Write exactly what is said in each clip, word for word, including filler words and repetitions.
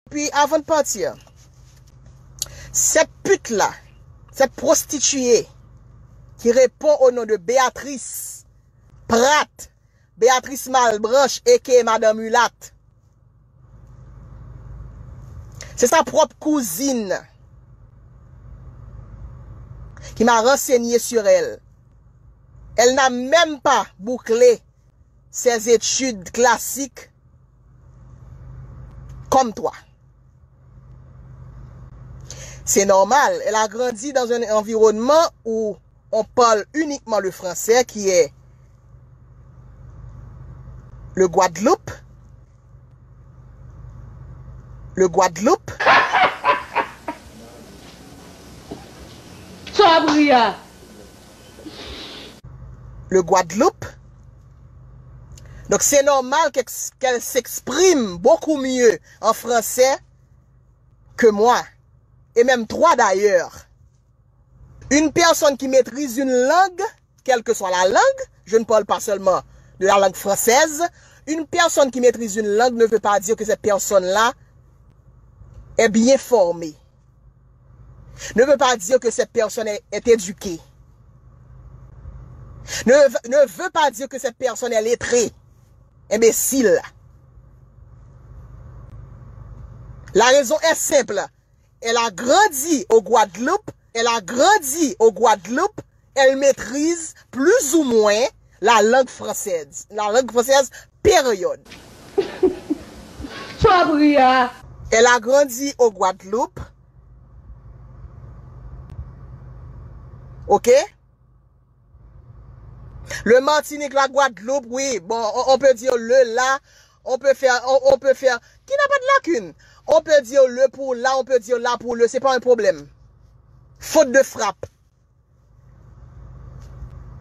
Puis, avant de partir, cette pute-là, cette prostituée qui répond au nom de Béatrice Pratt, Béatrice Malbranche, aka Madame Mulat, c'est sa propre cousine qui m'a renseigné sur elle. Elle n'a même pas bouclé ses études classiques comme toi. C'est normal, elle a grandi dans un environnement où on parle uniquement le français, qui est le Guadeloupe. Le Guadeloupe. Sa w ap ri a? Le Guadeloupe. Donc c'est normal qu'elle s'exprime beaucoup mieux en français que moi, et même toi d'ailleurs. Une personne qui maîtrise une langue, quelle que soit la langue, je ne parle pas seulement de la langue française, une personne qui maîtrise une langue ne veut pas dire que cette personne-là est bien formée. Ne veut pas dire que cette personne est, est éduquée. Ne, ne veut pas dire que cette personne est lettrée. Imbécile. La raison est simple. Elle a grandi au Guadeloupe. Elle a grandi au Guadeloupe. Elle maîtrise plus ou moins la langue française. La langue française, période. Sa w ap ri a? Elle a grandi au Guadeloupe. OK? Le Martinique, la Guadeloupe, oui. Bon, on, on peut dire le, la, on peut faire, on, on peut faire, qui n'a pas de lacune. On peut dire le pour la, on peut dire la pour le, c'est pas un problème. Faute de frappe.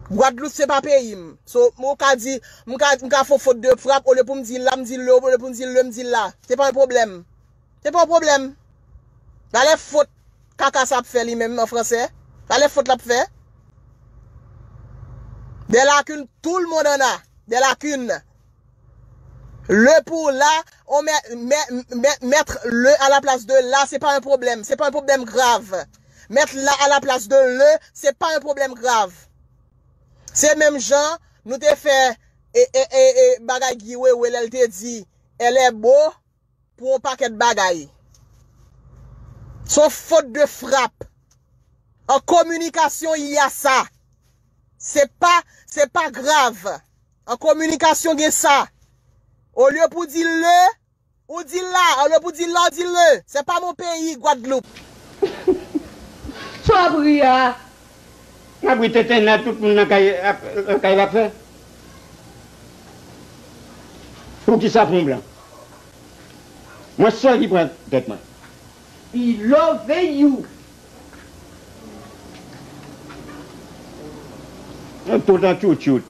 Gwadloup se pa peyi m. So, mwen ka di, m ka, m ka fè yon fot de frap, olye pou m di la, m di le, olye pou m di le, m di la. Se pa yon pwoblèm. Se pa yon pwoblèm. Gade fot kaka sa ap fè li menm an fransè. Gade fot l ap fè. Des lacunes, tout le monde en a. Des lacunes. Le pour la, on met, met, met, mettre le à la place de la, c'est pas un problème. C'est pas un problème grave. Mettre la à la place de le, c'est pas un problème grave. Se menm jan nou te fè e, e, e, e, bagay Guy Wewe lè l te di elle est beau pou yon pakèt bagay. Se yon fot de frap. An kominikasyon, il y a ça. Se pa, se pa grav. An kominikasyon, gen sa. Olye pou di le, ou di la. Olye pou di la, ou di le. Se pa mon peyi, Gwadloup. Sa w ap ri a? N ap ri tenten nan tout moun nan kay, ap, nan kay l ap fè. Poukisa fon blan? Mwen sèl ki pran tèt mwen. I love you. Poutan tchoutchout.